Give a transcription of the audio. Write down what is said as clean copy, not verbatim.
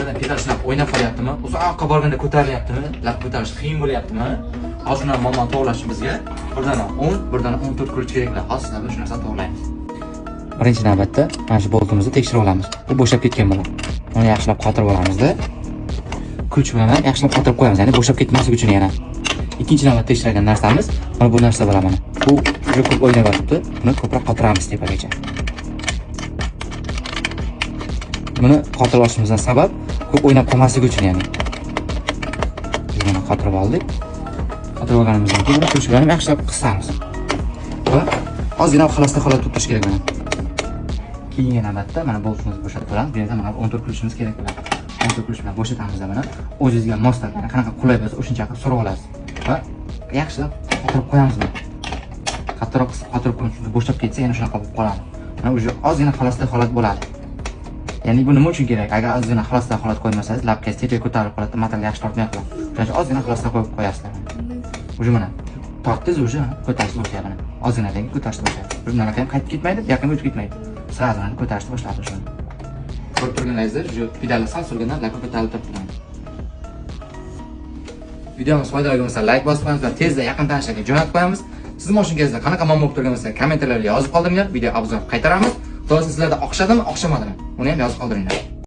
Sizlarda pedal shunaqa o'ynab qolyaptimi? Uzoqqa borganda ko'tarilyaptimi? Lab ko'tarish qiyin bo'lyaptimi? Hozir shuni muammoni to'g'rilash uchun bizga bir dona 10, bir dona 14 ключ kerak bo'ladi. Hozir sizlar bilan shu narsani to'g'rilaymiz. Birinchi navbatda mana shu boltimizni tekshirib olamiz. Bu bo'shab ketgan bo'ladi. Uni yaxshilab qotirib olamizda. Ключ bilan ham yaxshilab qotirib qo'yamiz, ya'ni bo'shab ketmasligi uchun yana. Ikkinchi navbatda tekshiradigan narsamiz mana bu narsa bo'ladi mana. Bu juda ko'p o'ynab yotibdi. Buni ko'proq qotiramiz tepagacha. Buni qotirib olishimizdan sabab ko'p o'ynab qolmasligi uchun, ya'ni. Biz buni qotirib oldik. Qotirib olganimizdan keyin buni ключ bilan ham yaxshilab qisamiz. Va ozgina xalosda holat turib turish kerak mana. Keyingi navbatda mana boltimizni bo'shatib olamiz. Bu yerda mana 14 ключ imiz kerak bo'ladi. 14 ключ bilan bo'shatamiz mana. O'zingizga moslab, ya'ni qanaqa qulay bo'lsa o'shuncha qilib surib olasiz. Va yaxshilab qotirib qo'yamiz buni. Qattiqroq qisib qotirib qo'yamiz, bo'shab ketsa yana shunaqa bo'lib qoladi. Mana уже ozgina xalosda holat bo'ladi. Ya'ni bu nima uchun kerak? Agar ozgina xalosda holat qo'ymasangiz, lapkangiz tepaga ko'tarilib qoladi, motor yaxshi tortmay qoladi. Shuning uchun ozgina xalosda qo'yib qo'yasizlar. Уже mana tortdingiz, уже ko'tarishni boshlayapti mana. Ozginadan keyin ko'tarishni boshlayapti. Уже nariga ham qaytib ketmaydi, bu yoqqa ham o'tib ketmaydi. Сразу mana ko'tarishni boshladi shuni. Ko'rib turganlaringizdek, уже pedalni sal surgandan lapka ko'tarilib turibdi. Videomiz foydali bo'lsa like bosib qo'yamiz va tezda yaqin tanishlarga jo'natib qo'yamiz. Siz mashinangizda qanaqa muammo bo'lib turgan bo'lsa, kommentariylarda yozib qoldiringlar, video обзор qaytaramiz. To'g'risi sizlarda o'xshadimi, o'xshamadimi? Uni ham yozib qoldiringlar.